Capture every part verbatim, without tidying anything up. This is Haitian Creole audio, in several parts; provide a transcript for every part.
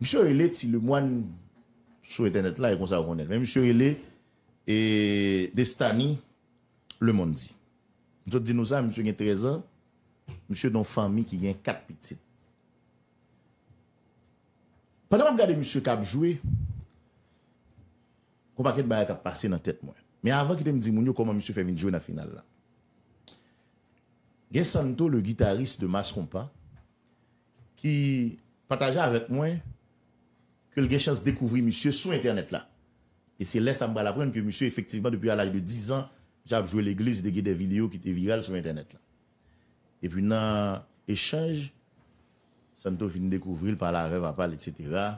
Misye rele Ti Lemwàn sou entènèt la, e konsa ou konnen l. Men misye rele e Destany Lemondi. M sot di nou sa, misye gen trèz an, misye nan yon fanmi ki gen kat pitit. Pandan m ap gade misye k ap jwe, gon pakèt bagay k ap pase nan tèt mwen. Men avan, kite m di moun yo kòman misye fè vin jwe nan final la. Gen Santo, le guitariste de Mass Konpa, ki pataje avèk mwen ke l gen chans dekouvri misye sou entènèt la. E se lè sa m pral aprann ke misye, efektivman, depi a laj de diz an, misye ap jwe legliz, te gen de videyo ki te viral sou entènèt la. Epi nan echanj, Santo vin dekouvri l, pale avè papa l, etsetera.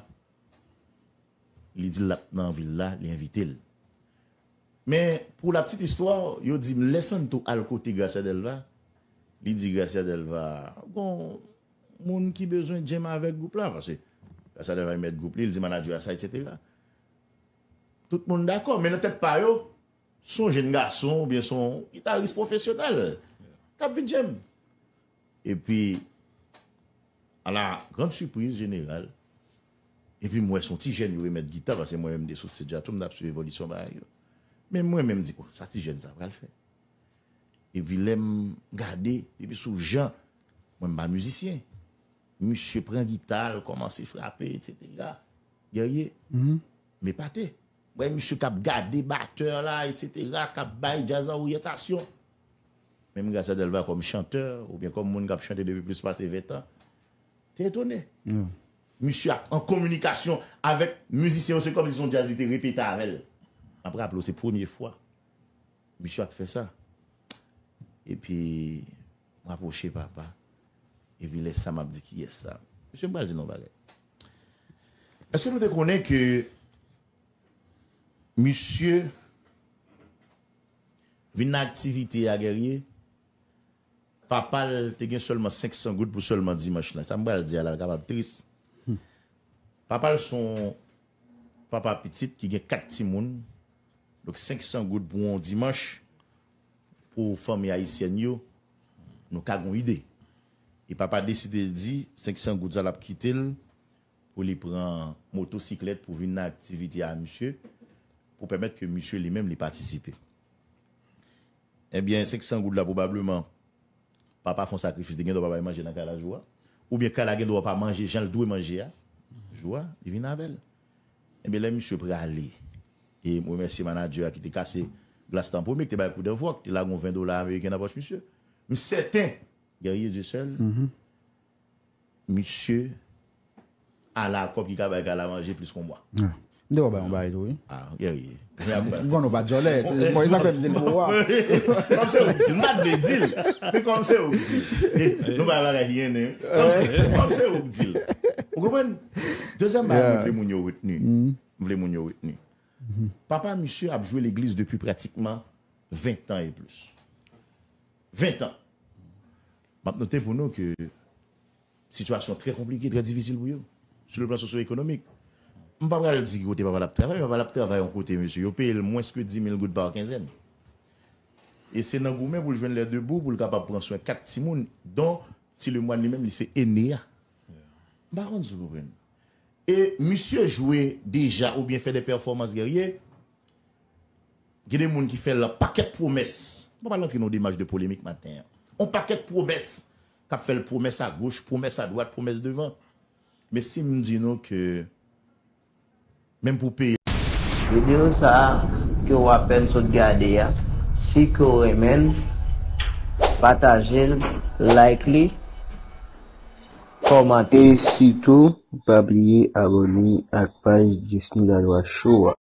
Li di l l ap nan vil la, li envite l. Men, pour la petite histoire, yo di m lè Santo al kote Gracia Delva, li di Gracia Delva, gon moun ki bezwen djèm avèk gwoup la, paske Gracia Delva li mèt gwoup li, li di manadjè a sa, etsetera. Tout moun dakò, men nan tèt pa yo, se yon jenn gason oubyen se yon gitaris pwofesyonèl k ap vin djèm. Epi, à la grande surprise générale, epi m wè se yon ti jèn yo remèt gita, paske mwen menm m te sou stage la tou, m t ap swiv evolisyon bagay yo. Men mwen menm m di, oh, sa ti jèn sa pral fè. Epi lè m gade, epi sou jan, mwen m pa mizisyen. Misye pran gita l, kòmanse frape, etsetera. Guerrier, m epate. M wè misye k ap gade batè la, etsetera, k ap bay djaz la oryantasyon. Menm Gracia Delva kòm chantè, oubyen kòm moun k ap chante depi plis pase ven tan, te etone. Misye ap an kominikasyon avèk mizisyen yo, se kòmsi se yon djaz li te repete avè l. M ap raple w, se premye fwa misye ap fè sa. Epi, m rapwoche papa. Epi lè sa m ap di kiyès sa. Mesye, m pral di nou yon bagay. Èske nou te konnen ke misye vin nan aktivite a, Guerrier, papa l te gen sèlman senk san goud pou sèlman dimanch lan. Sa m pral di a la, l kapab tris. Papa l se yon papa pitit ki gen kat timoun. Donk, senk san goud pou yon dimanch, pou fanmi ayisyèn yo, nou ka gon ide. E papa deside di, senk san goud sa l ap kite l pou li pran motosiklèt pou vin nan aktivite a misye, pou pèmèt ke misye li menm li patisipe. Ebyen, senk san goud la, pwobableman, papa fè yon sakrifis, li gen dwa pa bay manje nan kay la jou a. Oubyen kay la gen dwa pa manje jan l dwe manje a. Jou a, li vin avè l. Ebyen, lè misye prale, e m remèsye manadjè a ki te kase glas lan an premye, ki te bay koudèvwa, ki te lage yon ven dola ameriken nan pòch misye. M sèten, Guerrier Dieuseul, misye ala kòb ki ka bay kay la manje plis ke yon mwa. M te wè w bay yon bagay tou, wi. Ah, Guerrier. M konnen w pa djòlè. Bon, e sa k fè m di l pou ou a. Kòm se ou k di l, m pa t vle di l. Men kòm se ou k di l. E, nou bay bagay ki gen nen. Kòm se, kòm se ou k di l. Ou konprann? Dezyèm bagay, mwen vle moun yo retni. M vle moun yo retni. Papa misye ap jwe legliz depi pratikman ven tan e plis. Ven tan. M ap note pou nou ke sitiyasyon trè konplike, trè difisil pou yo, sou le plan sosyo-ekonomik. M pa pral di ki kote papa l ap travay, papa l ap travay yon kote, mesye, yo peye l mwens ke dis mil goud pa kenzèn. E se nan goumen pou l jwenn lè debou, pou l kapab pran swen kat timoun, don Ti Lemwàn li menm, li se ene a. M pa konn si w konprann. E misye jwe deja oubyen fè de pèfòmans, Guerrier. Gen de moun ki fè l pakèt pwomès. M pa pral antre nan yon demach de polemik maten an. On pakèt pwomès. K ap fè l pwomès agoch, pwomès adwat, pwomès devan. Men si m di nou ke menm pou peye. Videyo sa a ke w apèn sot gade a, si ke w renmen l, pataje l, like li, kòmante. E sitou, pa bliye abòne ak paj Disney Dadwa Show a.